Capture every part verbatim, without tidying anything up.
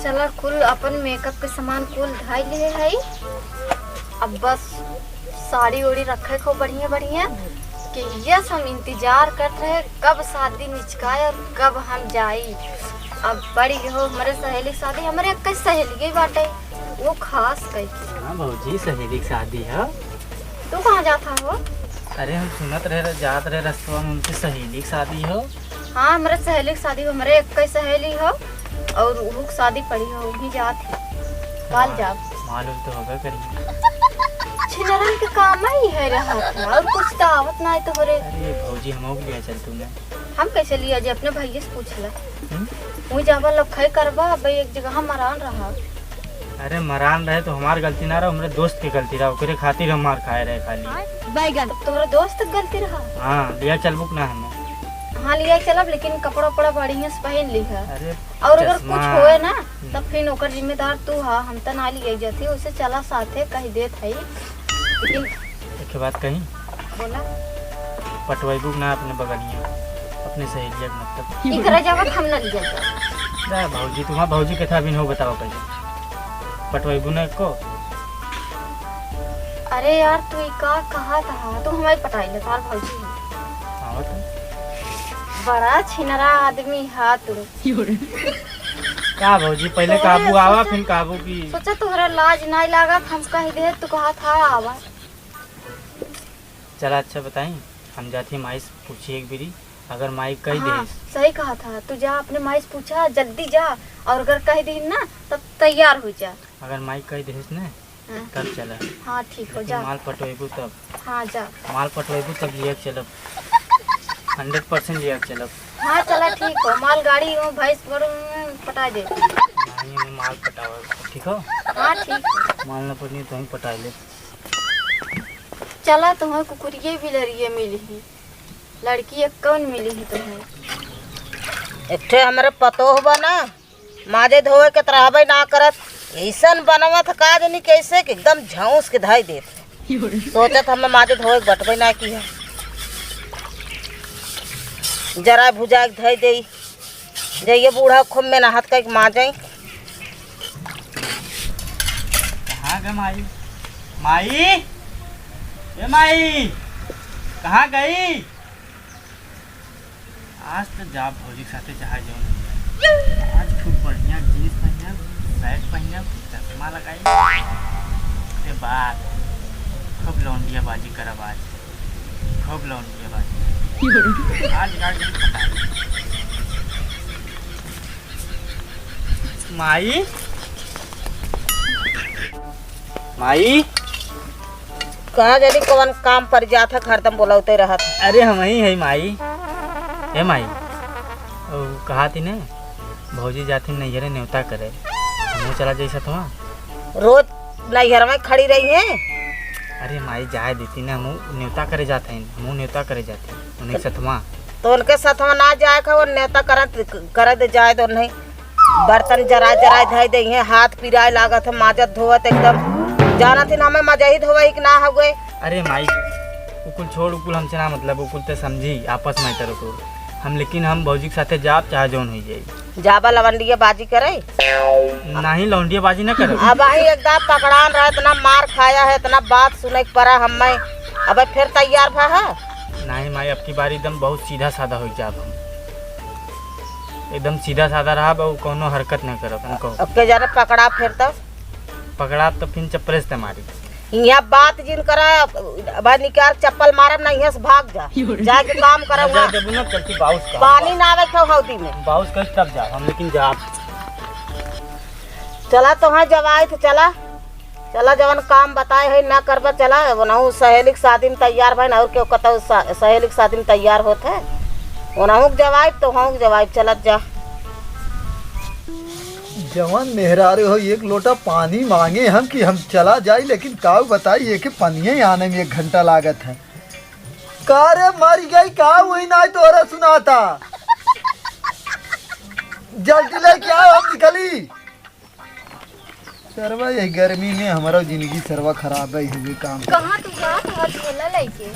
चला, कुल अपन मेकअप के सामान कुल धइ लिहे हई। अब बस साड़ी ओड़ी रखे खूब बढ़िया बढ़िया, कि यस हम इंतजार करत रहे कब शादी निचकाए और कब हम जाई। अब पड़ी हो हमरे सहेली के शादी, हमरे एक सहेली के बाटे, वो खास कई के। हाँ भौजी, सहेली के शादी है। तू कहाँ जात हो? अरे हम सुनत रहे, जात रहे रस्तवा में उनकी सहेली के शादी हो। हाँ, हमरे सहेली के शादी हो, हमरे एक सहेली हो और उहू के शादी पड़ी हो, वहीं जात है। काल जाब। मालूम तो होगा करी। छिनरन के काम ही है रहत है, और कुछ तो आवत ना है तोहरे। अरे भौजी, हम हो लिया चल तूने। हम कैसे लिया जे अपने भैया से पूछ ले। हम्म? वहीं जाबा लखई करबा, अब एक जगह मरान रहा। अरे मरान रहे तो हमार गलती ना रहा, हमरे दोस्त के गलती रहा, ओकरे खातिर हम मार खाए रहे खाली। बैगन। तब तोहरे दोस्त के गलती रहा? हाँ, लिया चलबुक ना हमें। हाँ, लिया चलब, लेकिन कपड़ा उपड़ा बढ़िया से पहन ली है। अरे और अगर चश्मा। कुछ होए ना, हम्म। तब फिर ओकर जिम्मेदार तू हा, हम त ना लिया जाती, उसे चला साथे कह देत है। लेकिन एक बात कही? बोला। पटवैबू ना अपने बगलिया, अपने सहेलिया के मतलब। इकरा जगह हम ना लिया जाता। ना भौजी, तुम्हार भौजी के था बिन हो बताओ कैसे? पटवैबू ना एको? अरे यार, तू ई का कहा था? तू हमारी पटाई ले, तार भौजी है। हाँ, तो। बड़ा छिनरा आदमी हा तू। का भौजी, पहिले तोहरे काबू आवा, सोचा, फिर काबू की। सोचा तोहरा लाज नाई लागत, हम कह दे, तू कहा था आवा। चला अच्छा बताई, हम जाती माई से पूछी एक बेरी, अगर माई कह हाँ, दे। सही कहा था, तू जा अपने माई से पूछा, जल्दी जा, और अगर कह दी ना तब तैयार हो जा। अगर माई कह दे ना हाँ। तब चला। हाँ, ठीक हो लेकिन जा। माल पटवेबू तब। हाँ, जा। माल पटवेबू तब लिया के चलब। हंड्रेड परसेंट लिया के चलब। हाँ, चला, ठीक हो। माल गाड़ी में भैंस गोरू में पटा दे। नहीं, हमें माल पटावे, ठीक हो? हाँ, ठीक हो। माल न पटनी तो हम पटा ले। चला, तुम्हें कुकुरिये बिलरिये मिली ही, लड़की एक कौन मिली ही तुम्हें? एक ठे हमरे पतोह बा ना, माजे धोवे के त रहबे ना करत, ऐसन बनवत का जनी कैसे कि एकदम झौंस के धई देत। सोचत हमें माजे धोवे के बटबे ना की है, जरा भुजा के धई देई, जइये बूढ़ा खूब मेहनत कइके माजे। कहाँ गए माई? माई, ए माई, कहाँ गई? आज तो जा भौजी के साथे चाहे जौन हो जाए। आज खूब बढ़िया जींस पहनब, शर्ट पहनब, चश्मा लगाई। के बाद खूब लौंडिया बाजी करब आज। खूब लौंडिया बाजी। आज का दिन खत्म। माई, माई। कहाँ जानी कौन काम पर जात है, हरदम बोलौते रहत। अरे हम ही है माई। ए माई, ओ कहा थी ने, भौजी जाती नैहरे न्योता करे, हमहू चला जाई सथवा। रोज नैहर में खड़ी रही है। अरे माई जाए देती ना, हमहू न्योता करे जात है, हमहू न्योता करे जाती उन्हें सथवा। तो उनके सथवा ना जाए का, वो न्योता करत, करे दे जाए तो नहीं। बर्तन जराए जराए धई देइहें, हाथ पिराए लागत है, माजत धोवत एकदम। जानत ही ना, हमें मजा ही धोवे ही कि ना हवे। अरे माई, उकुल छोड़, उकुल हमसे ना मतलब, उकुल ते समझी, आपस में करो तो। हम, लेकिन हम भौजी के साथे जाब, चाहे जौन हुई जाई। जाबा लवंडिया बाजी करे? नहीं, लौंडिया बाजी ना करब। अब आही एकदम पकड़ान रहा, इतना मार खाया है, इतना बात सुने के पड़ा हमें। अब फिर तैयार भा है? नहीं माई, अब की बारी एकदम बहुत सीधा साधा हो जाब हम। एकदम सीधा साधा रहब और कौनो हरकत ना करब, हमको। अब के जाने पकड़ा फिर तब? पकड़ा तो फिर चप्पल से मारी। यहाँ बात जिन करा, अब निकार चप्पल मारब ना, यहाँ से भाग जा। जाए के काम करा जा, वहाँ। देबू ना, चलती बाउस का। पानी ना आवे खाओ हौदी में। बाउस कर तब जा हम, लेकिन जा। चला तो हाँ जवाई तो चला। चला, जवन काम बताए है ना करबा, चला, ओनहु सहेली के शादी में तैयार भइन, और केहू कतहु स-, सहेली के शादी में तैयार होत है, ओनहु के जवाब, तोहहु के जवाब, चलत जा। जवन मेहरारू हो, एक लोटा पानी मांगे हम कि हम चला जाई, लेकिन काऊ बताई, एक पनिये आने में एक घंटा लागत है। का रे, मर गई का? वही ना तोहरा सुनाता। जल्दी लेके आओ, हम निकली। सरवा, यही गर्मी में हमारा जिंदगी सरवा खराब है, हुए काम। कहाँ तू जात ह झोला लइके?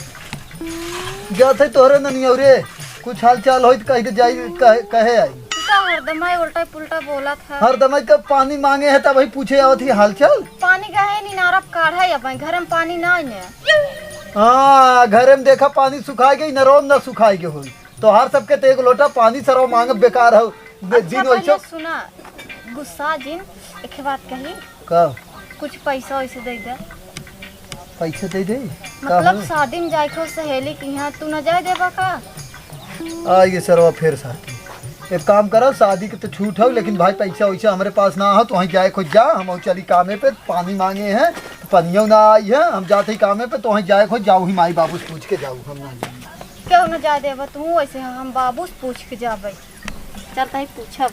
जात है तोहरे ननियौरे, कुछ हाल चाल होई त कह के जाई, कहे, कहे आई। तू का हरदम है उल्टा पुल्टा बोलत है? हरदम है, कब पानी मांगे है तब ही पूछे आवत ही हालचाल। पानी का है नी, नारप काढ़ा है, अपन घर में पानी ना है। हाँ, घर में देखा पानी सुखाई गई, नरवा में ना सुखाई गई होई। तोहार सबके तो एक लोटा पानी सरवा मांगब बेकार हो। अच्छा, दिन वैसे पहले सुना, गुस्सा जिन, एक बात कही। का? कुछ पैसा वैसे दे दे। पैसे दे दे? का मतलब हो? शादी में जाए के हो सहेली के यहाँ, तू न जाए देबा का? आ ये सरवा फेर साथी, एक काम करो, शादी के तो छूट हो, लेकिन भाई पैसा वैसा हमरे पास ना हो, तो वहीं जाए खुद जा, हम और चली कामे पे, पानी मांगे हैं, तो पनियो ना आई है, हम जाते ही कामे पे, तो वहीं जाए खुद जाओ, ही माई बाबू से पूछ के जाओ, हम ना जाएंगे। क्यों न जाए देबा तू? वैसे हम बाबू से पूछ के जाबे। चल, तहीं पूछब।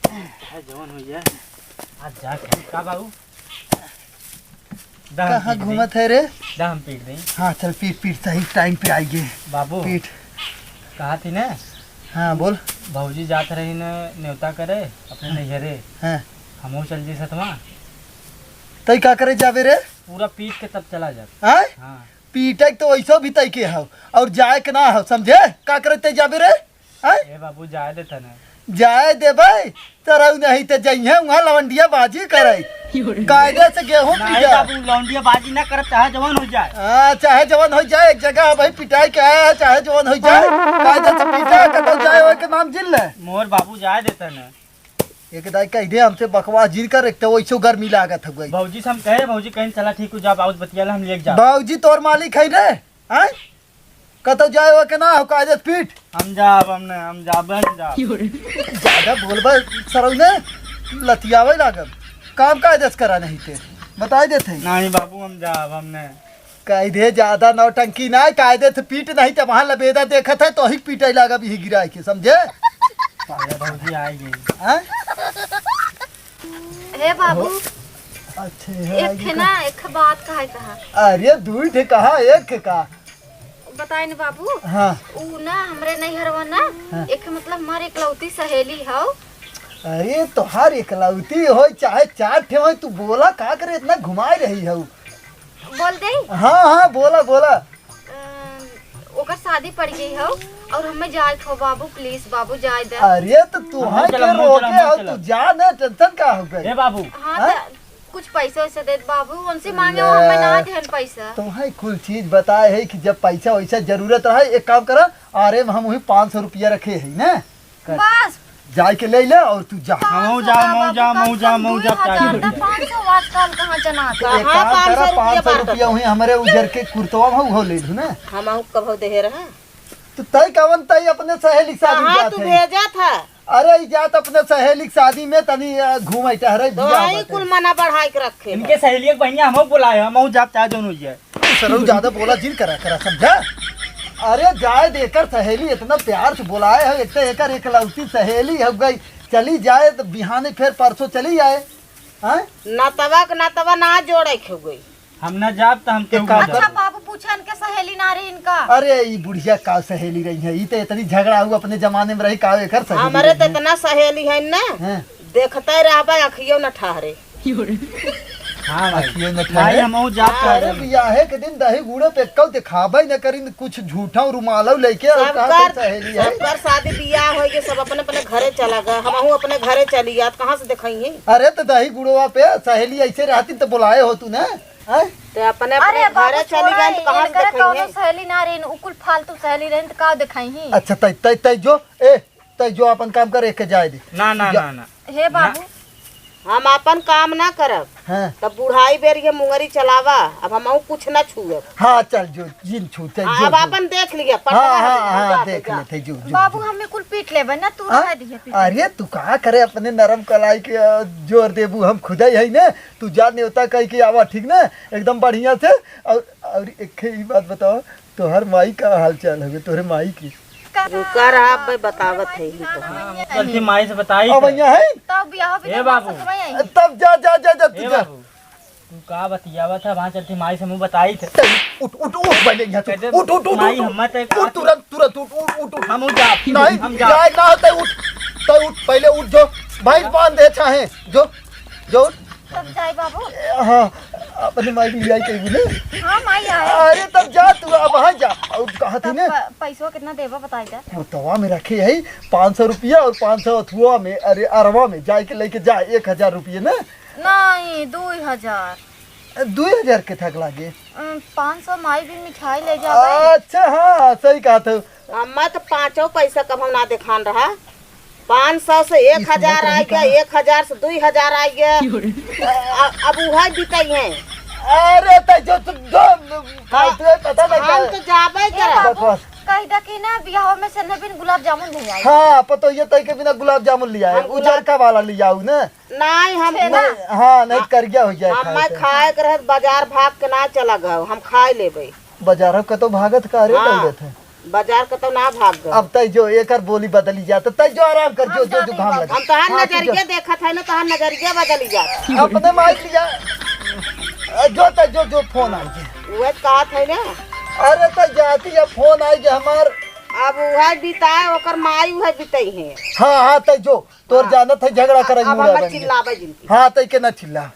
चाहे जवन हो जाए, आज जाके का बाबू? दा हम कहाँ पीट देई। घूमत है रे? दा हम पीट देई। हाँ, चल पीट, पीट, सही टाइम पे आई गए। बाबू, पीट। कहा थी ना? हाँ, बोल। भौजी जात रही न नेवता करे अपने नैहरे। हाँ। हमहू चल जी सतमा। तई का करे जाबे रे? पूरा पीट के तब चला जात। आय? हाँ। पीटे के तो वैसो भी तई के हव, और जाए के ना हव, समझे? का करे तई जाबे रे? आय? ए बाबू, जाए देता ना। जाए देबे, तरऊ नहीं ते जइहे, वहाँ लवंडिया बाजी करे। कायदे से गेहूं नहीं पीटा। बाबू, लौंडिया बाजी ना करब, चाहे जवन हो जाए। हाँ, चाहे जवन हो जाए, एक जगह भाई पिटाई के आया है, चाहे जवन हो जाए, कायदे से पीटा, कतौ जाए, ओके नाम जिन ले। मोर बाबू जाए देता ना। एक दाई कह दे, हमसे बकवास जिन कर, एक तो वैसो गर्मी लागत हो गई। भौजी से हम कहे, भौजी कहीं चला ठीक हो जा, बाबू बतिया ला, हम लेके जा। भौजी तोर मालिक है रे, हैं? कतौ जाए हो के ना हो, कायदे से पीट। हम जाब, हमने, हम जाब, हम जाब। ज्यादा बोलबे सरऊ ने, लतियावे लागब। काम कायदे से करा नहीं ते, बताई देत है। नहीं बाबू, हम जाब, हमने। कायदे ज्यादा नौटंकी ना, कायदे से पीट नहीं ते वहाँ लबेदा देखत है, तो ही पीटे लागब ही गिराए के, समझे? अरे भौजी आ गई। हाँ? हे बाबू, अच्छे, हे एक आगे ठे का? ना, एक बात कहे कहा। अरे, दुई ठे कहा, एक ठे का? बताए न बाबू, हाँ। ऊ ना, हमरे नैहरवा ना, हाँ। एक मतलब हमारे इकलौती सहेली हौ। अरे, तोहार इकलौती होई, चाहे चार ठे होई, तू बोला का करे, इतना घुमाए रही हौ? बोल दे। हाँ, हाँ, बोला, बोला। अम, ओकर शादी पड़ गई हौ और हमें जाए के हो बाबू, please बाबू, जाए दे। अरे, तो तू हम हाँ चलब, के हम रोके चलब, हम हो, चलब। तू जा ना, tension का हो गई? ए बाबू। हाँ, हाँ? तो कुछ पैसे वैसे देत बाबू, उनसे मांगे हो, हमें ना ले। देहन पैसा। तुम्हें कुल चीज बताए है कि जब पैसा वैसा जरूरत रहे, एक काम करा, अरे, हम वही पाँच सौ रुपया रखे है ना, कर। बस। जाए के ले ले और तू जा। पाँच सौ हमहू जा, का हमहू जा, बाबू, हमहू जा, कम से कम हमहू जा, दू हजार, पाँच सौ। तो पाँच सौ वाच कॉल कहाँ चलाता? एक कहाँ काम करा, पाँच सौ रुपया वहीं हमरे उजर के कुर्तवा में उहो ले लू ना। हमहू कबहू देहे रहा। तो तय कवन तय अपने सहेली के शादी कहाँ जात तू है। भेजा था? अरे, ई जात अपने सहेली के शादी में तनी, अ, घूमे टहरे तो बियाह आई बाटे। कुल मना बढ़ाई के रखे। इनके सहेलिया के बहिनिया हमहू बुलाए, हमहू जाब चाहे जौन हो जाए। सरऊ ज्यादा बोला जिन करा, करा, समझा? अरे जाए दे, एकर सहेली इतना प्यार से बोलाए है, एक तो एकर एकलौती सहेली हो गई, चली जाए तो बिहाने फिर परसों चली आए। हाँ? नतवा के नतवा ना जोड़े के हो गई। हम ना जाब तो हम एक केहू काम ना कर। अच्छा जाब। बाबू पूछा इनके सहेली ना रही इनका। अरे ई बुढ़िया का सहेली रही है, ई तो इतनी झगड़ा हुआ अपने जमाने में रही का एकर सहेली हमरे रही तो है। इतना सहेली है ना, हाँ। देखते रहबा अखियो न ठहरे। हाँ भाई। अखियो न भाई, ठहरे। हमहू जात अरे, हई। बियाहे के दिन दही गुड़े पे कौ दिखाबे न करिन, कुछ झूठा रुमालौ लेके और कहा सबकर, तो सहेली है। सबकर शादी बियाह होई के सब अपने अपने घरे चला गए, हमहू अपने घरे चली जात, कहाँ से देखाई है? अरे, तो दही गुड़वा पे सहेली ऐसे रहती तो बुलाए हो तू ना, हैं? तो अपने अपने अरे घरे बाबू, चली छोड़ा, गए तो कहाँ से इनकर देखाई कौनो है? सहेली ना रही, उ कुल फालतू सहेली रही तो का देखाई है? अच्छा, तै, तै, तै जो, ए, तै जो अपन काम कर, एके जाए दे। ना, ना, जा। ना, ना। हे ना। बाबू। हम आपन काम ना करब, हाँ। तब बुढ़ाई बेर ये मुंगरी चलावा, अब हमहू कुछ ना छुअब। हाँ, चल जो, जिन छू, चल हाँ, जो, अब जो। आपन देख लिया, हाँ, पटवा हाँ, है, हाँ, जा, देख जा। लेते, जो, जो, बाबू, जो। हमें कुल पीट लेबे ना, तू हाँ? रह दिहे पीट। अरे, तू का करे, अपने नरम कलाई के, अ, जोर देबू, हम खुदे ही है ना, तू जा नेवता कह के आवा, ठीक ना, एकदम बढ़िया से। और, और एक ही बात बताओ, तोहर माई का हाल चाल हवे, तोहरे माई के? रुका रहा, अब मैं बतावत है ही तो। हाँ, चलती माई से बताई अब थे। यहाँ है? तब बियाह भी ए बाबू। ससुर में आई। तब जा, जा, जा, जा, तू ए जा। बाबू, तू का बतियावत है? वहाँ चलती माई से मुँह बताई थे। उठ, उठ, उठ, पहले यहाँ से। कहते उठ, उठ, उठ, माई, उठ, हम मत एक उठ, तुरंत, तुरंत, उठ, उठ, उठ, उठ। हम उठ जा, नहीं, हम जा। जाए ना होता, उठ, तो उठ, पहले उठ जो। भाई बांध दे, चाहे, जो, जो उठ। तब जाई बाबू। हाँ, अपने माई के लियाई कहीं ने। हाँ, माई आए। अरे, तब जा तू, अब वहाँ जा। और कहा थी तब ने? प-, पैसवा कितना देबा, बताई जा। कुर्तवा में रखे है पाँच सौ रुपया और पाँच सौ अथुआ में, अरे, अरवा में जाए के लेके जा, एक हजार रुपये ना। नहीं, दुई हजार। दुई हजार के थक लागे? अम, पाँच सौ माई भी मिठाई ले जावे। अच्छा, हाँ, सही कहा था। अम्मा तो पाँचों पैसा कभो ना देखान रहा। पाँच सौ से एक हजार आई गया, एक हजार से दुई हजार आई गया। अ-, अब उहै बितई हैं। अरे, तै जो, जो, जो, हाँ, फालतू है, पता नहीं हम क्या तो है। जाबे ए करब। बाबू, बस, बस। कह दे कि ना, बियाह में से न बिन गुलाब जामुन ले आई। हाँ, पतो ये तै के बिना गुलाब जामुन ले आए, हम गुलाब उजरका वाला ले आऊ ना। नहीं, हम छेना। नहीं, हाँ, नहीं, हाँ। करिया हो जाए हम खाए मैं से। खाए के रहे, बाजार भाग के ना चला गयो, हम खाए लेबे। बाजार के तो भागत का रे हाँ। दौड़त है। बाजार के तो ना भाग गयो। अब तै जो एकर बोली बदली जात, तै जो आराम कर, जो, हम जो, जो घाम लगे। हम तोहार हाँ, तू नजरिया जो। देखत है ना, तोहार नजरिया बदली जात। अपने माई लिया। अ, जो तै जो, जो फोन आई जे। वह कहत है ना। अरे तै जाती है, फोन आई जे हमार। अब वह बिताए, ओकर माई वह बिताई है। हाँ, हाँ, तै जो। तोर हाँ। जानत है झगड़ा अब, करे अब मुड़ा हमें बन गए। चिल्लावे जिनकी। हाँ, तै के ना चिल्ला।